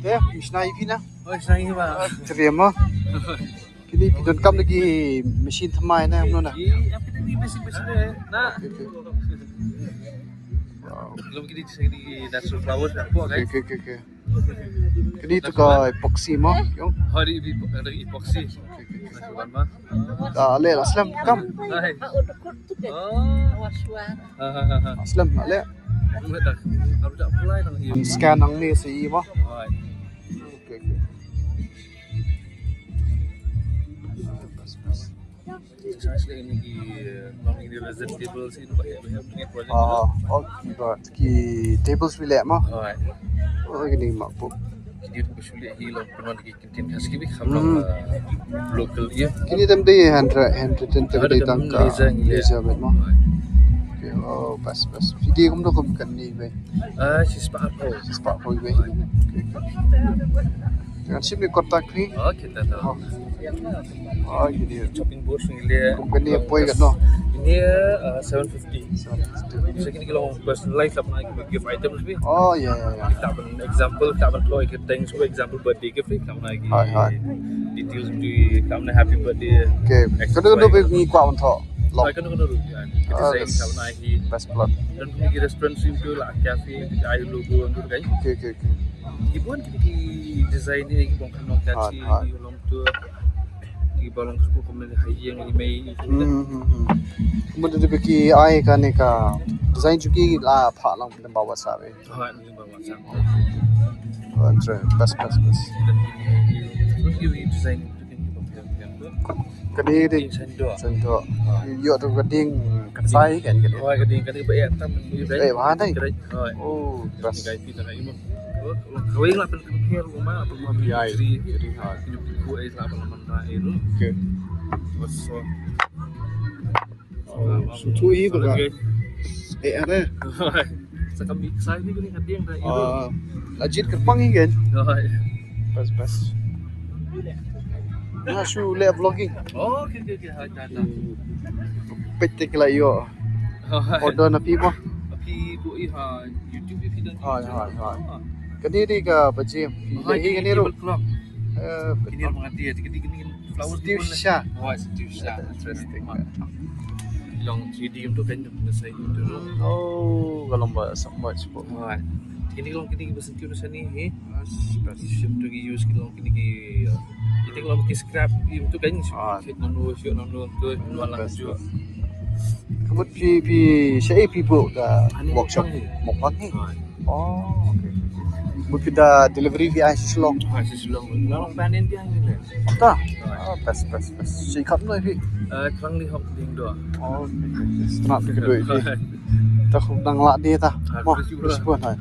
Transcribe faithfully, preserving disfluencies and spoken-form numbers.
Eh, phi shna ïa phi na? Oh, shna ïa phi ba. Triem mo. Kine phi donkam da ki machine thymmai na, kumno na? Ïa, ïa, kine ki basic machine ne na. Okay, okay. Wow. Lum kine ki natural flowers na ko, okay, okay, okay. Kine to ka epoxy mo, yung? Ha, di, di, di epoxy. Okay, okay, okay. Wan ma. Ah, le, la slem kam. Hai. Oh. Ha, ha, ha, ha. La slem, le. Scan ang ni sa i mo. Hai. Okay, okay. Actually, ini di, uh, long ini resident tables ini, but we have three projects. Ah, oh, ki ba, ki tables phi leh mo. Alright. Oh, kine ma pu. Kine to actually hi long pynwan ki canteen, has ki bi kham long, uh, local, yeah. Kine tam dei handwritten, handwritten tam dei tang ka laser, yeah. Laser beit mo. Alright. Okay, oh, best, best. Phi dei kumno kum kane beit? Ah, shispah arphew. Shispah arphew beit. Okay, okay. Ngan shim ïa u contact phi. Okay, ta ta. Oh. Oh, ïa kine. Chopping board ngi leh. Kum kane poi katno? Ine, uh, seven fifty. Seven fifty. Sa kine ki long personalized, lap na ki gift items beit. Oh, yeah, yeah, yeah. Lap ban example, lap ban throw ki things, for example, birthday gift, lap na ki. Hai, hai. Details beit, lap na happy birthday. Okay. Kano kano beit ngi kwah ban thoh? Lok. Hai, kano kano ruh, yeah. Ki design, lap na ki. Best plot. Don ki restaurant sim tu la cafe, ai logo tu kan. Okay, okay, okay. Ki bun ki, ki design ne ki bong kano catchy, hai, hai, ki long tu. Ki ba long ka skul kumne ha ïing i mei i tu. Hmm, hmm, hmm. Kumba da ki ai kane ka design jong ki la phah lang lem bad WhatsApp eh. Ha, lem bad WhatsApp. Oh, best, best, best. Dan ki, ki design tu ki ba pynlong tu. Kane dei sendok. Sendok. Ha. Ïoh tu ka ding kynsai kan kane. Oh, ka ding kane ba eh tam. Eh, ba dei. Oh, best. Ka pi ta ka imo. Kawei la pynkhih ruh ma, pynkhih. Ïa, ïa, ïa, ha. Kine pynkhih ai la pynkhih ma ai ruh. Okay. Bas, so. Oh, so tu i ba. Okay. Eh, ada. Sa kam bi sai ni kane ka tieng da i ruh. Ah, la jied kyrpang i kan. Bas, bas. Nga shu leh vlogging. Oh, okay, okay, okay. Ha, ta, ta. Peit te ki la ïoh. Order na phi mo? Phi buh i ha YouTube phi don. Hai, hai, hai. Kane dei kaba jia. Phi leh hi kane ruh. Table cloth. Eh, kine ruh nga dei, kine, kine, kine flowers. Steve Shah. Oh, Steve Shah. Interesting. Long three D tu kan, na side tu. Oh, ka long ba sa much po. Hai. Kine long kine ba sentiew na sani hi. Bas, bas. Shim tu ki use ki long kine ki, uh, kita ki long ki scrap, im tu kan. Ah. Ki nanu, shi nanu tu, nanu lang. Bas, tu bas. Ka mut phi, phi, shaei phi buh ka workshop? Mawphang hi. Mawphang hi? Hai. Oh, okay. Mut phi da delivery phi ai sha Shillong? Hai, sha Shillong. Long pan India hi le. Ta? Hai. Ah, best, best, best. Shi kham noi phi? Eh, khrang li hok ding do. Oh, okay, okay. Stnat phi ka doi phi. Hai. Ta khum dang lah de ta. Hai, mo, phi shi bun, hai.